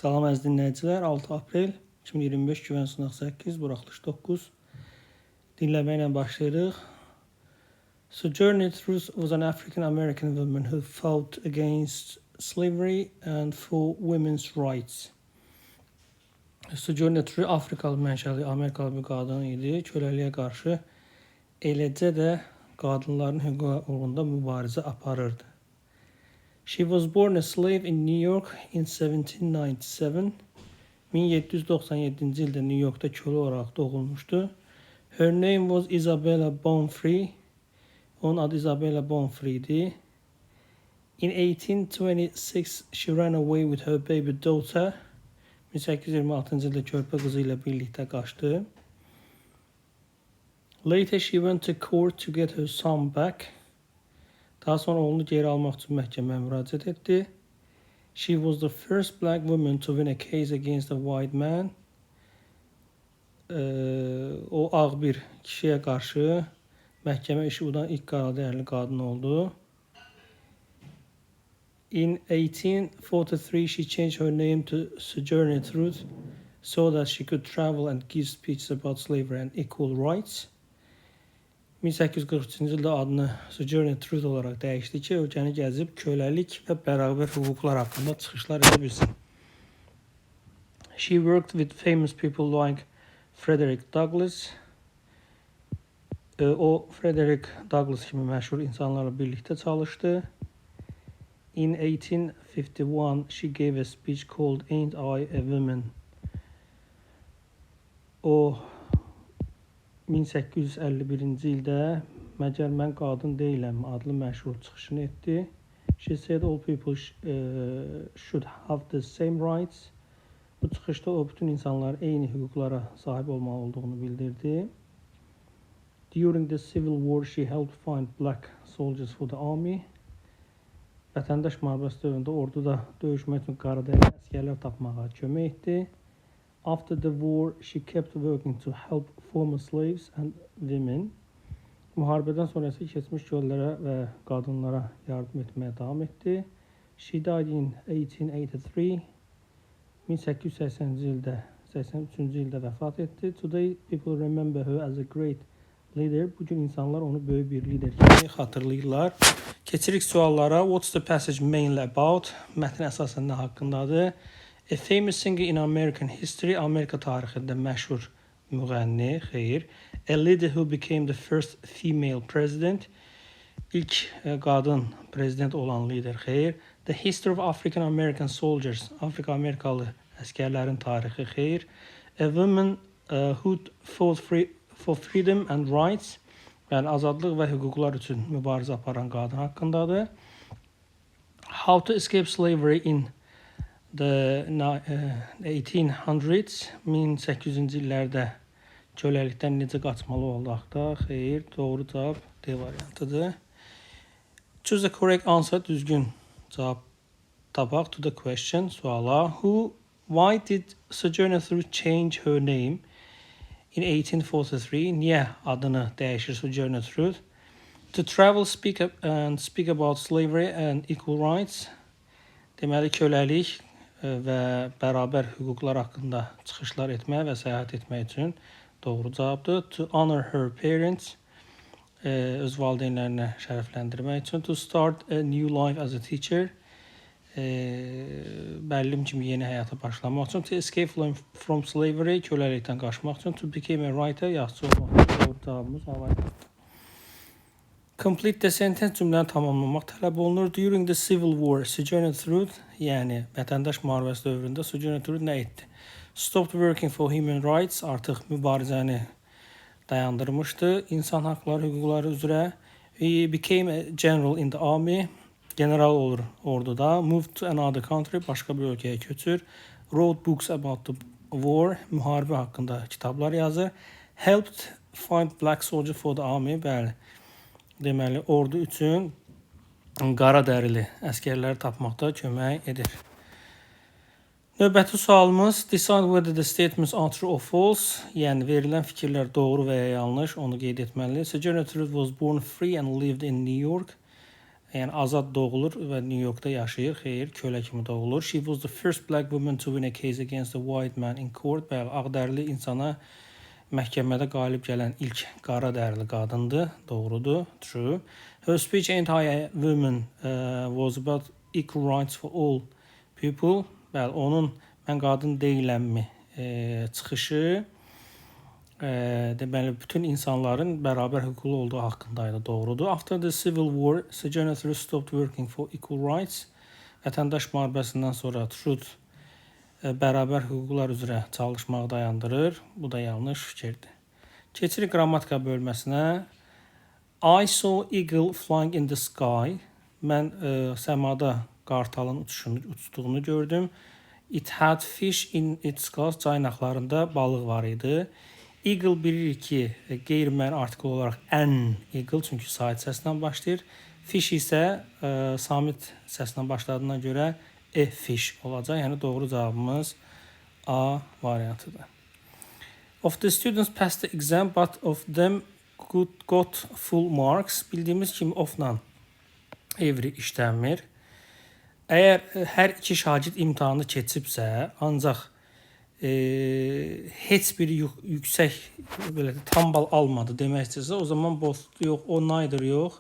Salam əziz dinləyicilər. 6 aprel 2025 Güvən sınaq 8, buraxılış 9. Dinləməklə başlayırıq. Sojourner Truth was an African American woman who fought against slavery and for women's rights. Sojourner Truth Afrikalı mənşəli Amerikalı bir qadın idi. Köləliyə qarşı, eləcə də qadınların hüququ uğrunda mübarizə aparırdı. She was born a slave in New York in 1797. 1797-ci ildə New Yorkda kölə olaraq doğulmuşdu. Her name was Isabella Baumfree. Onun adı Isabella Baumfree idi. In 1826 she ran away with her baby daughter. 1826-cı ildə körpə qızı ilə birlikdə qaçdı. Later she went to court to get her son back. Daha sonra oğlunu geri almaq üçün məhkəməyə müraciət etdi. She was the first black woman to win a case against a white man. O ağ bir kişiyə qarşı məhkəmə işi udan ilk qara qadın oldu. In 1843 she changed her name to Sojourner Truth so that she could travel and give speeches about slavery and equal rights. 1843-cü ildə adını Sojourner Truth olaraq dəyişdi ki, ölkəni gəzib köləlik və bərabər hüquqlar haqqında çıxışlar edə bilsin. She worked with famous people like Frederick Douglass. O Frederick Douglass kimi məşhur insanlarla birlikdə çalışdı. In 1851 she gave a speech called "Ain't I a Woman?" O 1851-ci ildə "Məgər mən qadın deyiləm" adlı məşhur çıxışını etdi. She said all people should have the same rights. Bu çıxışda o bütün insanların eyni hüquqlara sahib olmalı olduğunu bildirdi. During the Civil War she helped find black soldiers for the army. Vətəndaş müharibəsi dövründə orduda döyüşmək üçün qaradərili əsgərlər tapmağa kömək etdi. After the war she kept working to help former slaves and women. Müharibədən sonra isə keçmiş kölələrə və qadınlara yardım etməyə davam etdi. She died in 1883. 1880-ci ildə 83-cü ildə vəfat etdi. Today people remember her as a great leader. Bu gün insanlar onu böyük bir lider kimi xatırlayırlar. Keçirik suallara. What's the passage mainly about? Mətn əsasən nə haqqındadır? A famous singer in American history. Amerika tarixində məşhur müğənni, xeyr. A leader who became the first female president. İlk qadın prezident olan lider, xeyr. The history of African American soldiers. Afrika Amerikalı əsgərlərin tarixi, xeyr. A woman who fought for freedom and rights. Yəni azadlıq və hüquqlar üçün mübarizə aparan qadın haqqındadır. How to escape slavery in the 1800s, 1800-cü illərdə köləlikdən necə qaçmalı olduq da? Xeyr, doğru cavab D variantıdır. Choose the correct answer, düzgün cavab tapaq, to the question, suala. Why did Sojourner Truth change her name in 1843? Niyə adını dəyişir Sojourner Truth? To travel, speak up and speak about slavery and equal rights. Deməli köləlik və bərabər hüquqlar haqqında çıxışlar etmək və səyahət etmək üçün doğru cavabdır. To honor her parents, öz valideynlərini şərəfləndirmək üçün. To start a new life as a teacher, müəllim kimi yeni həyata başlamaq üçün. To escape from slavery, köləlikdən qaçmaq üçün. To become a writer, yazıçı olmaq üçün. Doğru cavabımız A variantıdır. Complete the sentence, cümləni tamamlamaq tələb olunur. During the Civil War, Sojourner Truth, yəni vətəndaş müharibəsi dövründə Sojourner Truth nə etdi? Stopped working for human rights, artıq mübarizəni dayandırmışdı insan haqları, hüquqları üzrə. He became a general in the army, general olur orduda. Moved to another country, başqa bir ölkəyə köçür. Wrote books about the war, müharibə haqqında kitablar yazır. Helped find black soldier for the army, bəli. Deməli, ordu üçün qara dərili əsgərləri tapmaqda kömək edir. Növbəti sualımız: Decide whether the statements are true or false. Yəni verilən fikirlər doğru və ya yanlış, onu qeyd etməliyik. Sojourner Truth was born free and lived in New York. Yəni azad doğulur və New Yorkda yaşayır. Xeyr, kölə kimi doğulur. She was the first black woman to win a case against a white man in court. Bəli, ağdərili insana məhkəmədə qalib gələn ilk qara dərili qadındır. Doğrudur. True. Her speech anti-women was about equal rights for all people. Bəli, onun mən qadın deyiləmmi çıxışı deməli bütün insanların bərabər hüquqlu olduğu haqqındaydı. Doğrudur. After the Civil War, Sojourner Truth stopped working for equal rights. Vətəndaş müharibəsindən sonra Truth bərabər hüquqlar üzrə çalışmağı dayandırır. Bu da yanlış fikirdir. Keçirik qrammatika bölməsinə. I saw eagle flying in the sky. Mən səmada qartalın uçduğunu gördüm. It had fish in its claws. Caynaqlarında balıq var idi. Eagle bilirik ki, qeyri-müəyyən artikl olaraq an eagle, çünki sait səsinə başlayır. Fish isə samit səsinə başladığına görə a fish olacaq. Yəni doğru cavabımız A variantıdır. Of the students passed the exam, but of them got full marks. Bildiyimiz kimi of-la every işlənmir. Əgər hər iki şagird imtahanı keçibsə, ancaq heç biri yüksək belə də, tam bal almadı demək istəyirsə, o zaman both yox, o neither yox,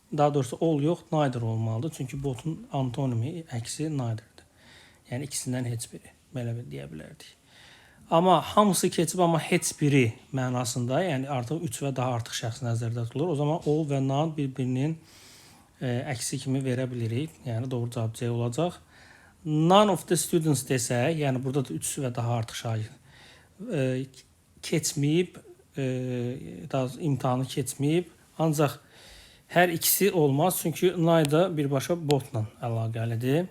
daha doğrusu all yox, neither olmalıdır. Çünki both'un antonimi, əksi neither'dır. Yəni ikisindən heç biri belə bir deyə bilərdik. Amma hamısı keçib, amma heç biri mənasında, yəni artıq 3 və daha artıq şəxs nəzərdə tutulur. O zaman all və none bir-birinin əksi kimi verə bilirik. Yəni doğru cavab C olacaq. None of the students desək, yəni burada da 3 və daha artıq şagird keçməyib, daha imtahanı keçməyib, ancaq hər ikisi olmaz, çünki neither birbaşa bothla əlaqəlidir.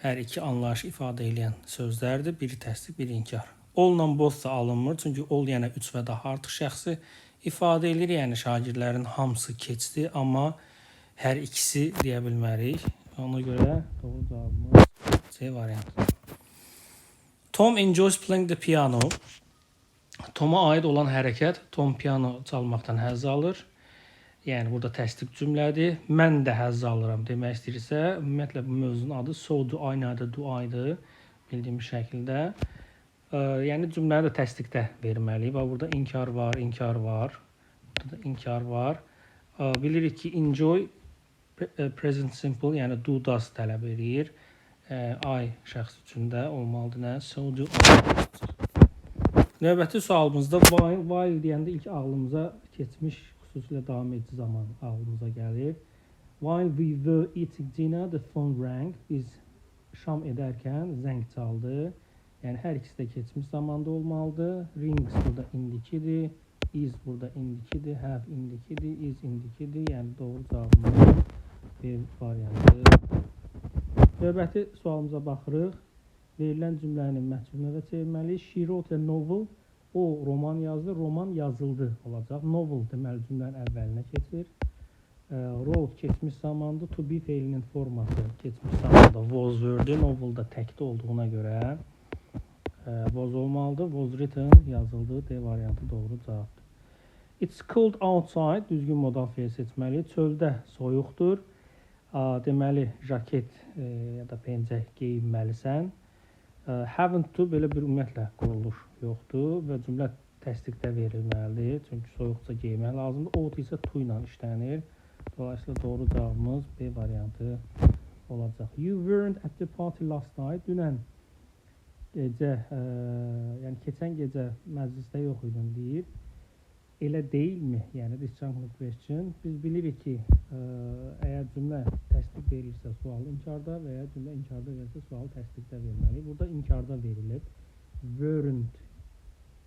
Hər iki anlayış ifadə edən sözlərdir. Biri təsdiq, biri inkar. All-la both da alınmır, çünki all yenə 3 və daha artıq şəxsi ifadə edir. Yəni şagirdlərin hamısı keçdi, amma hər ikisi deyə bilmərik. Ona görə doğru cavabımız C variantı. Tom enjoys playing the piano. Tom'a aid olan hərəkət, Tom piano çalmaqdan həzz alır. Yəni burada təsdiq cümlədir. Mən də həzz alıram demək istəyirsə, ümumiyyətlə bu mövzunun adı so do I, neither do I-dır bildiyimiz şəkildə. Yəni cümləni də təsdiqdə verməliyik. Bax burada inkar var, inkar var. Burada da inkar var. Bilirik ki, enjoy present simple, yəni do, does tələb eləyir. I şəxs üçün də olmalıdır nə? So do I. Növbəti sualımızda while, while deyəndə ilk ağlımıza keçmiş, xüsusilə davam edici zaman ağlımıza gəlir. While we were eating dinner, the phone rang. Biz şam edərkən zəng çaldı. Yəni hər ikisi də keçmiş zamanda olmalıdır. Rings burada indikidir. Is burada indikidir. Have indikidir. Is indikidir. Yəni doğru cavabımız B variantı. Növbəti sualımıza baxırıq. Verilən cümləni məchul növə çevirməliyik. She wrote a novel. O roman yazdı. Roman yazıldı olacaq. Novel deməli cümlənin əvvəlinə keçir. Wrote keçmiş zamandır. To be feilinin forması keçmiş zamanda was were-dür. Novel'da təkdə olduğuna görə was olmalıdır. Was written, yazıldı. D variantı doğru cavabdır. It's cold outside. Düzgün modal feil seçməliyik. Çöldə soyuqdur. Deməli jaket ya da pencək geyinməlisən. Haven't to belə bir ümumiyyətlə quruluş yoxdur və cümlə təsdiqdə verilməlidir. Çünki soyuqca geyinmək lazımdır. Out isə to ilə işlənir. Dolayısıyla doğru cavabımız B variantı olacaq. You weren't at the party last night. Dünən gecə, yəni keçən gecə məclisdə yox idin deyir. Elə deyilmi? Yəni disjunctive question. Biz bilirik ki, əgər cümlə təsdiq verilirsə sual inkarda və ya cümlə inkarda verilirsə sual təsdiqdə verməliyik. Burada inkarda verilib. Weren't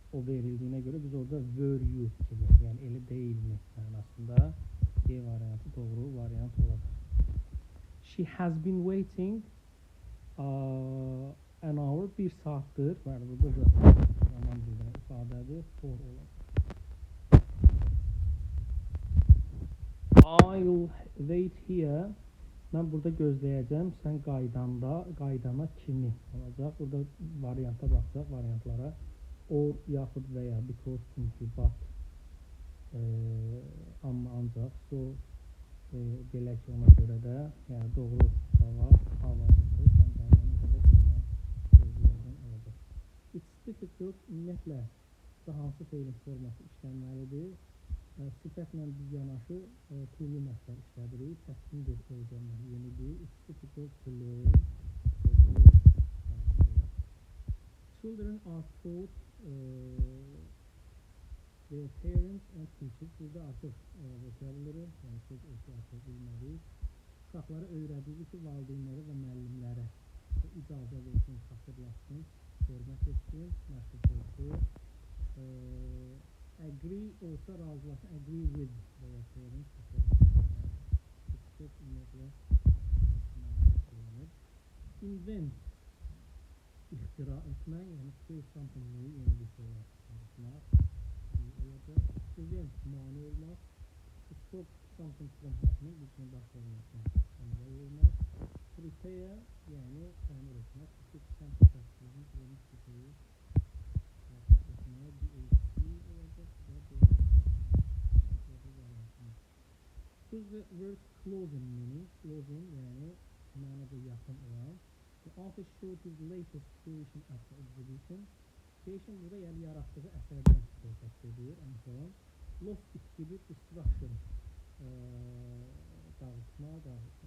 o verildiyinə görə biz orada were you kimi, yəni elə deyilmi mənasında G variantı doğru variant olacaq. She has been waiting an hour, bir saatdır. Bəli, burada da zaman bildirən ifadədir. For olacaq. I'll wait here. Mən burada gözləyəcəm. Sən qaydana kimi olacaq. Burada varianta baxacaq, variantlara. Or, yaxud və ya, because, çünki, but, amma, ancaq, so, Belə ki, ona görə də, yəni doğru cavab A variantı. Sən qaydanı görə buna sözlərdən olacaq. It's difficult, ümumiyyətlə, da hansı feilin forması işlənməlidir? Sifətlə biz yanaşı türlü məsəl işlədirik. Çətindir öyrənmək, yenidir. It's difficult to learn. Children are taught their parents and teachers. Burada artıq vocabulary, yəni söz ehtiyatı bilməliyik. Uşaqlara öyrədilir ki, valideynlərə və müəllimlərə icazə versin, xatırlatsın, hörmət etsin, məşhur olsun. Agree olsa razılaşın, agree with their parents. Bu formasında söz ümumiyyətlə kullanır. Invent, ixtira etmək, yəni create something new, yeni bir şeylər yaratmaq olacaq. Prevent, mane olmaq. To stop something from happening, bir şeyin baş verməsini əngəl olmaq. Prepare, yəni təmir etmək. To fix something that's wrong, yanlış bir şeyi etməyə DAC olacaq və doğru variantımız. Choose the words close in meaning. Close in, yəni mənada yaxın olan. The artist showed his latest creation at the exhibition. Creation burada yəni yaratdığı əsərdən söhbət edir ən son. Loss itkidir, destruction dağıtma,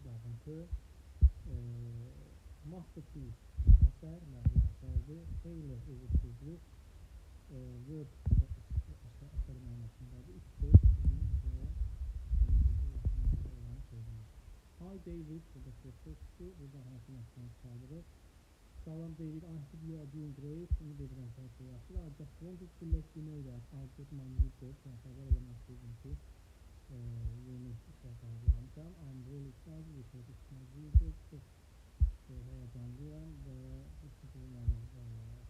dağıntı. Masterpiece əsər, məğlu əsərdir. Failure uğursuzluq. Work əsər mənasındadır. Üç söz bizim bizə olan sözümüz. Hi David, burada prefixdir. Burada hansı nəticəni çıxardırıq? Salam David, I hope you are doing great. Ümid edirəm ki, hər şey yaxşıdır. I just wanted to let you know that I got my new job. Yəni, xəbər eləmək istəyirdim ki, yeni işə qəbul almışam. I'm really excited because it's my dream job. Çox həyəcanlıyam və çünki bu mənim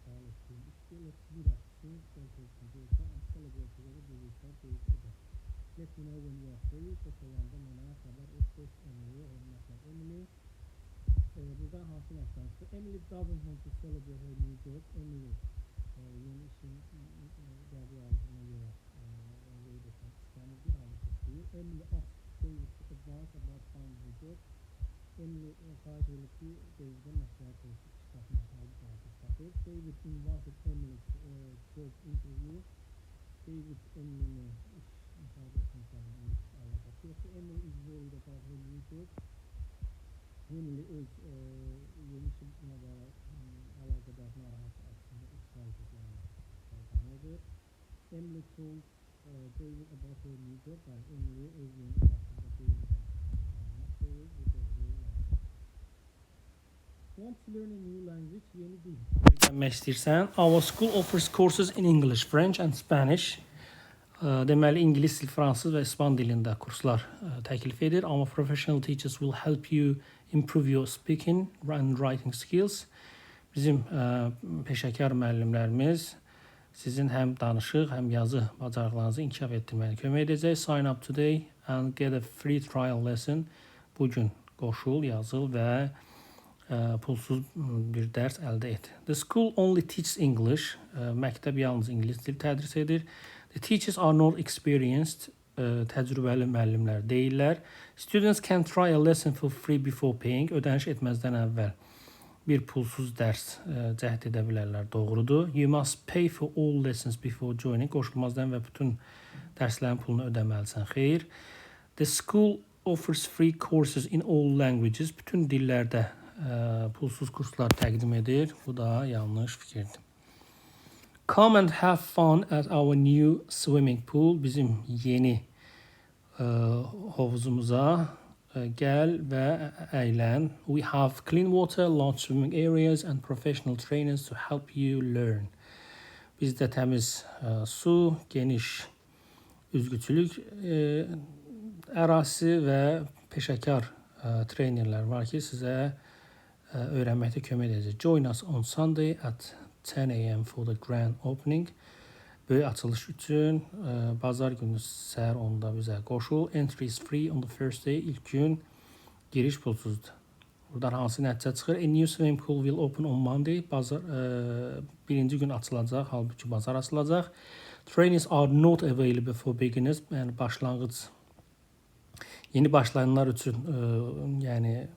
xəyal etdiyim işdir. Let's meet up soon. Gəl tezdən görüşək and celebrate together. Birlikdə qeyd edək. Let me know when you are free. Boş olanda mənə xəbər et. Best Emily, hörmətlə Emily. Buradan hansı nəticəni çıxır? Emily doesn't want to celebrate her new job. Emily yeni işin qəbul aldığına görə qeyd etmək istəmir, halbuki istəyir. Emily asked David for advice about finding a job. Emily xahiş edir ki, Davidə məsləhət versin, iş tapmaq, halbuki artıq tapır. David invited Emily to a job interview. David Emily'ni iş müsahibəsinə çağırır, əlaqəsi yoxdur. Emily is worried about her new job. Emily öz yeni işinə əlaqədar narahat, əksində excited, yəni həyəcanlıdır. Emily told David about her new job. Yəni Emily öz yeni iş haqqında Davidə məlumat verir. Bu doğru variant. Want to learn a new language? Yeni dil öyrənmək istəyirsən? Our school offers courses in English, French and Spanish. Deməli, ingilis dil, fransız və ispan dilində kurslar təklif edir. Our professional teachers will help you improve your speaking and writing skills. Bizim peşəkar müəllimlərimiz sizin həm danışıq, həm yazı bacarıqlarınızı inkişaf etdirməyə kömək edəcək. Sign up today and get a free trial lesson. Bugün qoşul, yazıl və pulsuz bir dərs əldə et. The school only teaches English. Məktəb yalnız ingilis dili tədris edir. The teachers are not experienced. Təcrübəli müəllimlər deyillər. Students can try a lesson for free before paying. Ödəniş etməzdən əvvəl bir pulsuz dərs cəhd edə bilərlər. Doğrudur. You must pay for all lessons before joining. Qoşulmazdan və bütün dərslərin pulunu ödəməlisən. Xeyr. The school offers free courses in all languages. Bütün dillərdə pulsuz kurslar təqdim edir. Bu da yanlış fikirdir. Come and have fun at our new swimming pool. Bizim yeni hovuzumuza gəl və əylən. We have clean water, large swimming areas and professional trainers to help you learn. Bizdə təmiz su, geniş üzgüçülük ərazisi və peşəkar trenerlər var ki, sizə öyrənməkdə kömək edəcək. Join us on Sunday at 10 a.m. for the grand opening. Böyük açılış üçün bazar günü səhər 10-da bizə qoşul. Entry is free on the first day. İlk gün giriş pulsuzdur. Buradan hansı nəticə çıxır? A new swimming pool will open on Monday. Bazar birinci gün açılacaq, halbuki bazar açılacaq. Trainers are not available for beginners. Yəni başlanğıc Yeni başlayanlar üçün yəni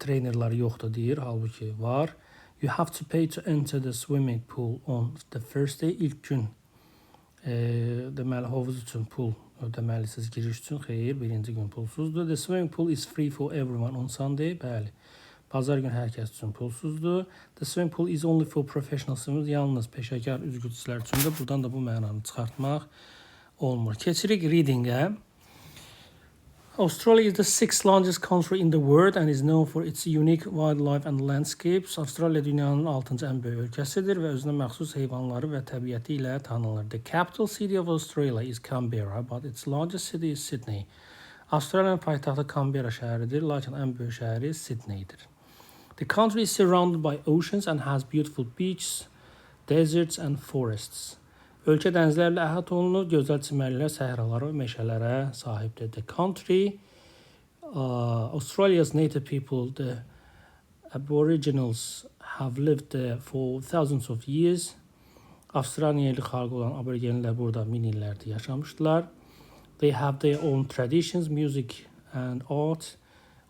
trenerlər yoxdur deyir, halbuki var. You have to pay to enter the swimming pool on the first day. İlk gün deməli hovuz üçün pul ödəməlisiniz giriş üçün. Xeyr, birinci gün pulsuzdur. The swimming pool is free for everyone on Sunday. Bəli. Bazar günü hər kəs üçün pulsuzdur. The swimming pool is only for professional swimmers. Yalnız peşəkar üzgüçülər üçündür. Buradan da bu mənanı çıxartmaq olmur. Keçirik readingə. Australia is the sixth largest country in the world and is known for its unique wildlife and landscapes. Avstraliya dünyanın 6-cı ən böyük ölkəsidir və özünə məxsus heyvanları və təbiəti ilə tanınır. The capital city of Australia is Canberra, but its largest city is Sydney. Avstraliyanın paytaxtı Canberra şəhəridir, lakin ən böyük şəhəri Sydneydir. The country is surrounded by oceans and has beautiful beaches, deserts and forests. Ölkə dənizlərlə əhatə olunur, gözəl çimərliklər, səhralara və meşələrə sahibdir. The country, Australia's native people, the Aboriginals, have lived there for thousands of years. Avstraliya yerli xalqı olan aborigenlər burada min illərdir yaşamışdılar. They have their own traditions, music and art.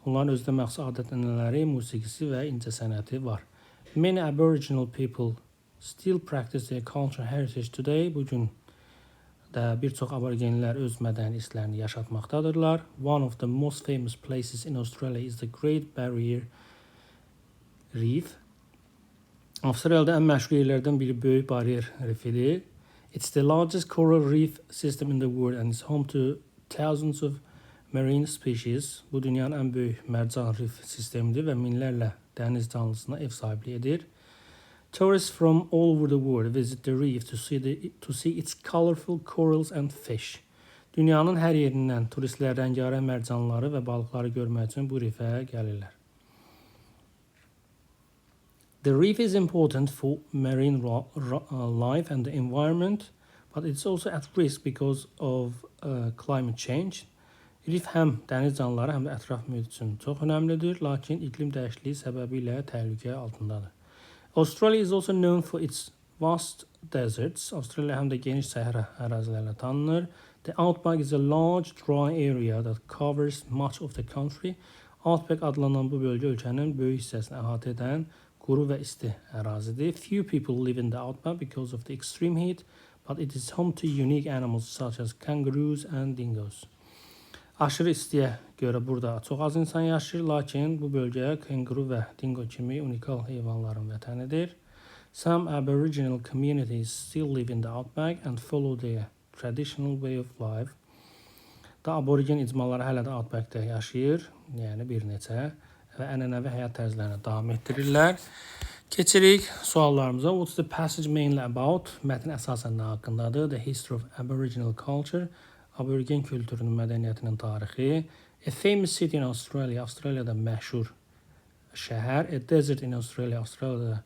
Onların özünə məxsus adət-ənənələri, musiqisi və incəsənəti var. Many Aboriginal people still practice their cultural heritage today. Bu gün də bir çox aborigenlər öz mədəni irslərini yaşatmaqdadırlar. One of the most famous places in Australia is the Great Barrier Reef. Avstraliyada ən məşhur yerlərdən biri Böyük Baryer Rifidir. It's the largest coral reef system in the world and is home to thousands of marine species. Bu dünyanın ən böyük mərcan rif sistemidir və minlərlə dəniz canlısına ev sahibliyi edir. Tourists from all over the world visit the reef to see its colorful corals and fish. Dünyanın hər yerindən turistlər rəngarəng mərcanları və balıqları görmək üçün bu rifə gəlirlər. The reef is important for marine life and the environment, but it's also at risk because of climate change. Rif həm dəniz canlıları, həm də ətraf mühit üçün çox önəmlidir, lakin iqlim dəyişikliyi səbəbilə təhlükə altındadır. Australia is also known for its vast deserts. Avstraliya həm də geniş səhra ərazilərlə tanınır. The Outback is a large dry area that covers much of the country. Outback adlanan bu bölgə ölkənin böyük hissəsini əhatə edən quru və isti ərazidir. Few people live in the Outback because of the extreme heat, but it is home to unique animals such as kangaroos and dingoes. Aşırı istiyə görə burada çox az insan yaşayır, lakin bu bölgə kenguru və dingo kimi unikal heyvanların vətənidir. Some Aboriginal communities still live in the Outback and follow their traditional way of life. Da aborigen icmaları hələ də Outback-də yaşayır, yəni bir neçə və ənənəvi həyat tərzlərini davam etdirirlər. Keçirik suallarımıza. What's the passage mainly about? Mətn əsasən nə haqqındadır? The history of Aboriginal culture. Aborigen kültürünün, mədəniyyətinin tarixi. A famous city in Australia. Avstraliyada məşhur şəhər. A desert in Australia. Avstraliyada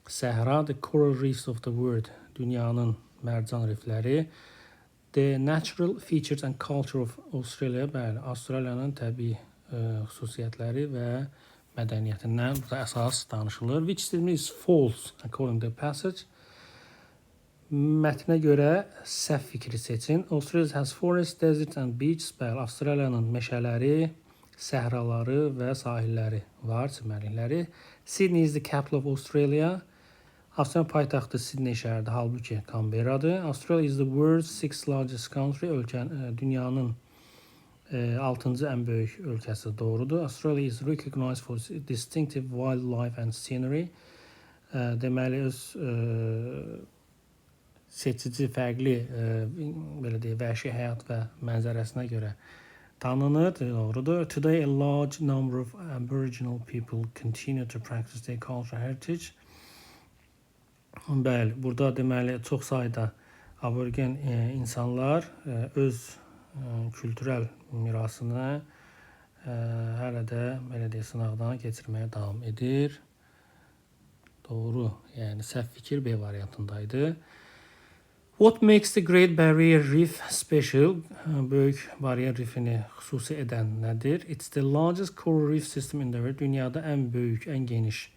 səhra. The coral reefs of the world. Dünyanın mərcan rifləri. The natural features and culture of Australia. Bəli, Avstraliyanın təbii xüsusiyyətləri və mədəniyyətindən burada əsas danışılır. Which statement is false according to the passage? Mətnə görə səhv fikri seçin. Australia has forests, deserts and beaches. Bəli, Avstraliyanın meşələri, səhraları və sahilləri var, çimərlikləri. Sydney is the capital of Australia. Avstraliya paytaxtı Sydney şəhəridir, halbuki Canberradır. Australia is the world's sixth largest country. Dünyanın 6-cı ən böyük ölkəsi doğrudur. Australia is recognized for its distinctive wildlife and scenery. Deməli öz seçici, fərqli, belə deyək, vəhşi həyat və mənzərəsinə görə tanınır. Doğrudur. Today a large number of Aboriginal people continue to practice their cultural heritage. Bəli, burada deməli çox sayda aborigen insanlar öz kültürel mirasını hələ də belə deyək, sınaqdan keçirməyə davam edir. Doğru, yəni səhv fikir B variantındaydı. What makes the Great Barrier Reef special? Böyük Baryer Rifini xüsusi edən nədir? It's the largest coral reef system in the world. Dünyada ən böyük, ən geniş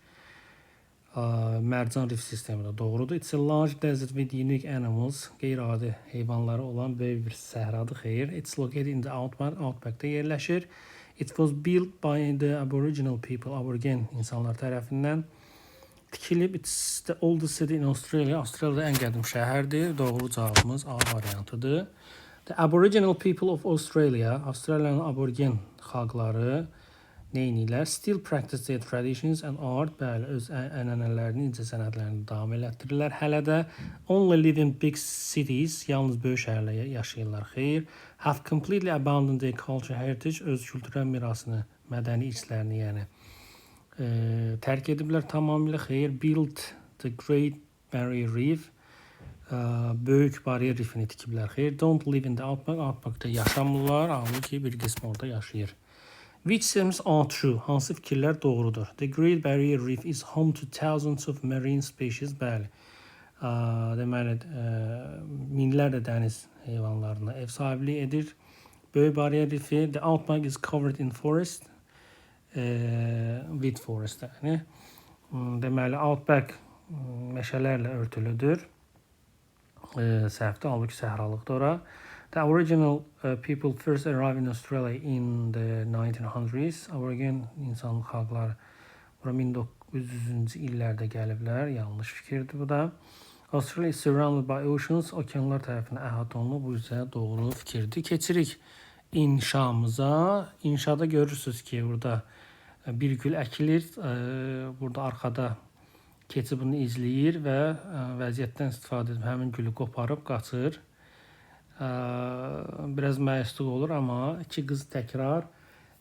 Mərcan rif sistemi də doğrudur. It's a large desert with unique animals. Qeyri-adi heyvanları olan böyük bir səhradır. Xeyr. It's located in the Outback. Outback'da yerləşir. It was built by the Aboriginal people, Aborigin insanlar tərəfindən tikilib. It's the oldest city in Australia. Avstraliyada ən qədim şəhərdir. Doğru cavabımız A variantıdır. The Aboriginal people of Australia, Avstraliyanın aborigin xalqları nə edirlər? Still practice their traditions and art. Bəli, öz ənənələrini, incəsənətlərini davam elətdirirlər. Hələ də only live in big cities, yalnız böyük şəhərlərdə yaşayırlar. Xeyr. Have completely abandoned their cultural heritage, öz kültürel mirasını, mədəni irslərini, yəni tərk ediblər tamamilə. Xeyr. Built the Great Barrier Reef, böyük bariyer rifini tikiblər. Xeyr. Don't live in the Outback, Outback'da yaşamırlar. Halbuki bir qismi orada yaşayır. Which statements are true? Hansı fikirlər doğrudur? The Great Barrier Reef is home to thousands of marine species. Bəli. Deməli, minlərlə dəniz heyvanlarına ev sahibliyi edir. Böyük Bariyer Rifi. The Outback is covered in forest. With forest yəni. Deməli, Outback meşələrlə örtülüdür. Səhvdir, halbuki səhralıqdır ora. The Aboriginal people first arrived in Australia in the 1900s. Aborigin insan xalqları bura 1900-cü illərdə gəliblər. Yanlış fikirdir bu da. Australia is surrounded by oceans. Okeanlar tərəfindən əhatə olunub. Bu isə doğru fikirdir. Keçirik inşamıza. İnşada görürsünüz ki, burada bir gül əkilir. Burada arxada keçi bunu izləyir və vəziyyətdən istifadə edib həmin gülü qoparıb qaçır. Biraz məyusluq olur, amma iki qız təkrar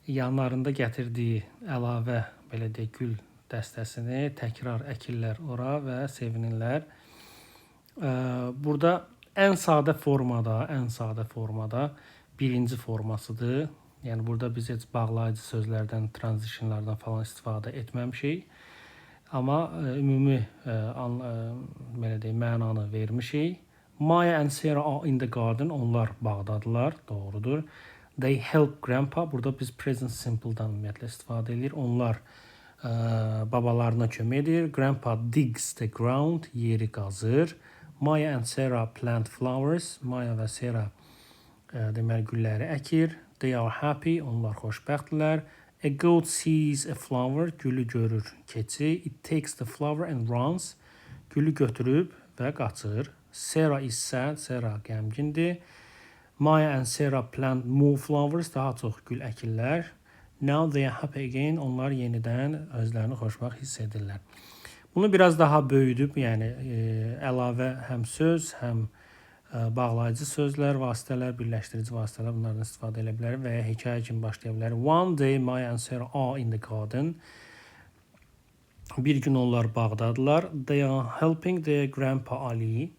yanlarında gətirdiyi əlavə, belə deyək, gül dəstəsini təkrar əkirlər ora və sevinirlər. Burada ən sadə formada birinci formasıdır. Yəni burada biz heç bağlayıcı sözlərdən, transitionlardan falan istifadə etməmişik. Amma ümumi belə deyək, mənanı vermişik. Maya and Sarah are in the garden. Onlar bağdadılar. Doğrudur. They help grandpa. Burada biz present simple-dan ümumiyyətlə istifadə edir. Onlar babalarına kömək edir. Grandpa digs the ground. Yeri qazır. Maya and Sarah plant flowers. Maya və Sarah deməli gülləri əkir. They are happy. Onlar xoşbəxtdirlər. A goat sees a flower. Gülü görür keçi. It takes the flower and runs. Gülü götürüb və qaçır. Sarah is sad. Sarah qəmgindir. Maya and Sarah plant more flowers. Daha çox gül əkirlər. Now they are happy again. Onlar yenidən özlərini xoşbəxt hiss edirlər. Bunu biraz daha böyüdüb, yəni əlavə həm söz, həm bağlayıcı sözlər, vasitələr, birləşdirici vasitələr, bunlardan istifadə edə bilərik və ya hekayə kimi başlaya bilərik. One day Maya and Sarah are in the garden. Bir gün onlar bağdadılar. They are helping their grandpa Ali.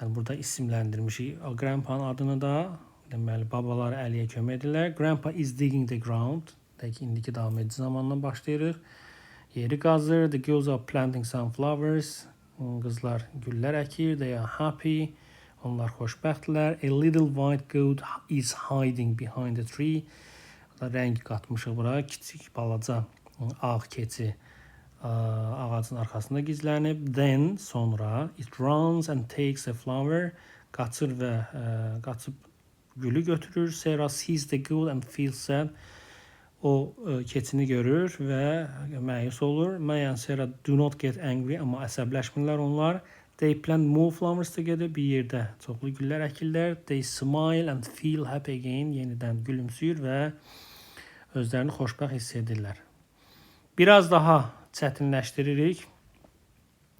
Yəni burada isimləndirmişik. O grandpa'nın adını da, deməli, babaları Əliyə kömək edirlər. Grandpa is digging the ground. Deyək ki, indiki davam edici zamandan başlayırıq. Yeri qazır. The girls are planting some flowers. Qızlar güllər əkir. They are happy. Onlar xoşbəxtdirlər. A little white goat is hiding behind the tree. Burada rəng qatmışıq bura. Kiçik, balaca ağ keçi ağacın arxasında gizlənib. Then, sonra, it runs and takes a flower. Qaçır və qaçıb gülü götürür. Sarah sees the goat and feels sad. O keçini görür və məyus olur. Maya and Sarah do not get angry, amma əsəbləşmirlər onlar. They plant more flowers together. Bir yerdə çoxlu güllər əkirlər. They smile and feel happy again. Yenidən gülümsüyür və özlərini xoşbəxt hiss edirlər. Biraz daha çətinləşdiririk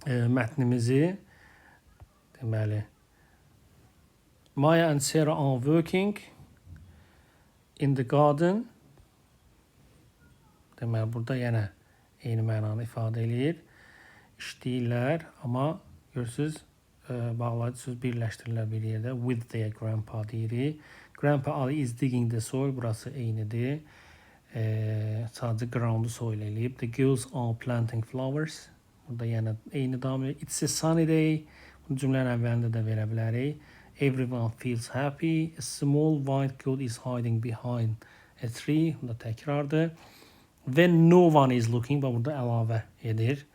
mətnimizi. Deməli, Maya and Sarah are working in the garden. Deməli, burada yenə eyni mənanı ifadə eləyir. İşləyirlər, amma görürsüz, bağlayıcı söz birləşdirirlər bir yerdə. With their grandpa deyirik. Grandpa Ali is digging the soil. Burası eynidir. Sadəcə ground'u soil eləyib. The girls are planting flowers. Burada yenə eyni davam edir. It's a sunny day. Bunu cümlənin əvvəlində də verə bilərik. Everyone feels happy. A small white goat is hiding behind a tree. Bu da təkrardır. When no one is looking. Bax, burada əlavə edir.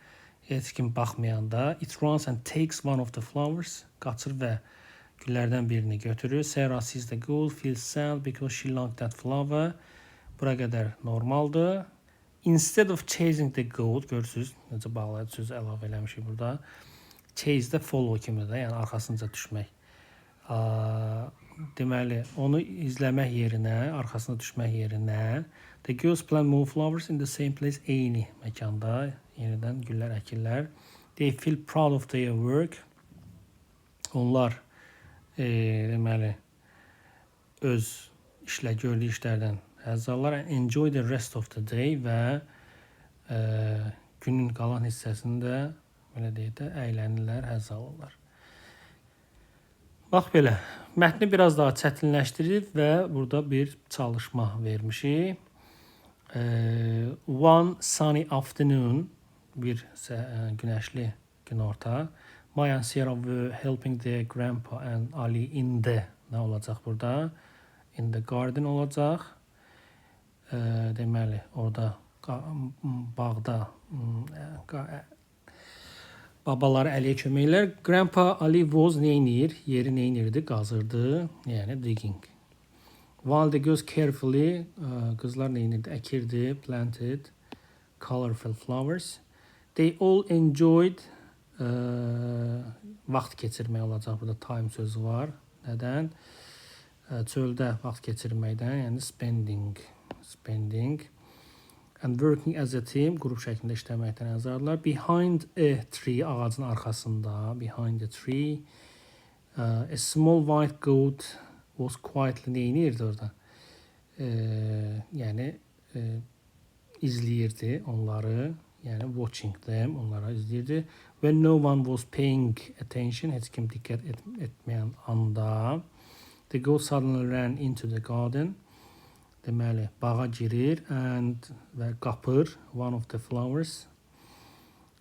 Heç kim baxmayanda it runs and takes one of the flowers. Qaçır və güllərdən birini götürür. Sarah sees the goat, feels sad because she liked that flower. Bura qədər normaldır. Instead of chasing the goat, görürsüz, necə bağlayıcı söz əlavə eləmişik burada. Chase də follow kimidir, yəni arxasınca düşmək. Deməli, onu izləmək yerinə, arxasına düşmək yerinə the girls plant more flowers in the same place, eyni məkanda yenidən güllər əkirlər. They feel proud of their work. Onlar deməli öz işlə gördüyü işlərdən həzz alırlar and enjoy the rest of the day və günün qalan hissəsində belə deyək də əylənirlər, həzz alırlar. Bax belə. Mətni biraz daha çətinləşdirib və burada bir çalışma vermişik. One sunny afternoon, bir günəşli günorta, Maya and Sierra were helping their grandpa and Ali in the nə olacaq burada? In the garden olacaq. Deməli, orada bağda babaları Əliyə kömək eləyir. Grandpa Ali was nə eləyir? Yeri nə eləyirdi? Qazırdı. Yəni digging. While the girls carefully qızlar nə eləyirdi? Əkirdi, planted colorful flowers. They all enjoyed vaxt keçirmək olacaq. Burada time sözü var. Nədən? Çöldə vaxt keçirməkdən, yəni spending, spending and working as a team, qrup şəklində işləməkdən həzz alırlar. Behind a tree, ağacın arxasında, behind a tree, a small white goat was quietly nə edirdi orada? Yəni izləyirdi onları, yəni watching them, onlara izləyirdi. When no one was paying attention, heç kim diqqət etməyən anda, the goat suddenly ran into the garden. Deməli, bağa girir and və qapır one of the flowers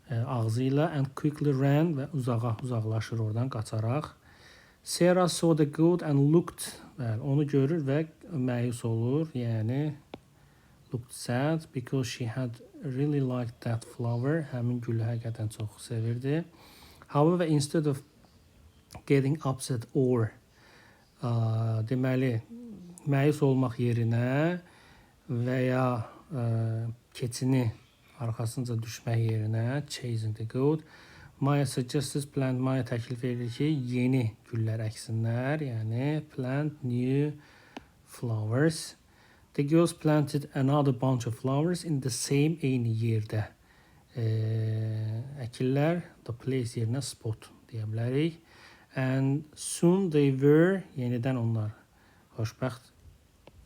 ağzı ilə and quickly ran və uzağa uzaqlaşır oradan qaçaraq. Sarah saw the goat and looked, bəli, onu görür və məyus olur. Yəni looked sad because she had really liked that flower. Həmin gülü həqiqətən çox sevirdi. However, instead of getting upset or deməli məyus olmaq yerinə və ya keçini arxasınca düşmək yerinə chasing the goat, Maya suggests plant, Maya təklif edir ki, yeni güllər əksinlər, yəni plant new flowers. The girls planted another bunch of flowers in the same, eyni yerdə. Əkirlər, the place yerinə spot deyə bilərik. And soon they were, yenidən onlar xoşbəxt,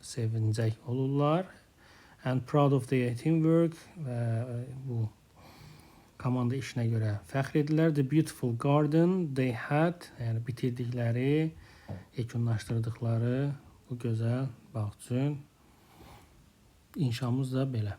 sevincək olurlar. And proud of their teamwork və bu komanda işinə görə fəxr edirlər. The beautiful garden they had, yəni bitirdikləri, yekunlaşdırdıqları bu gözəl bağ üçün. İnşamız da belə.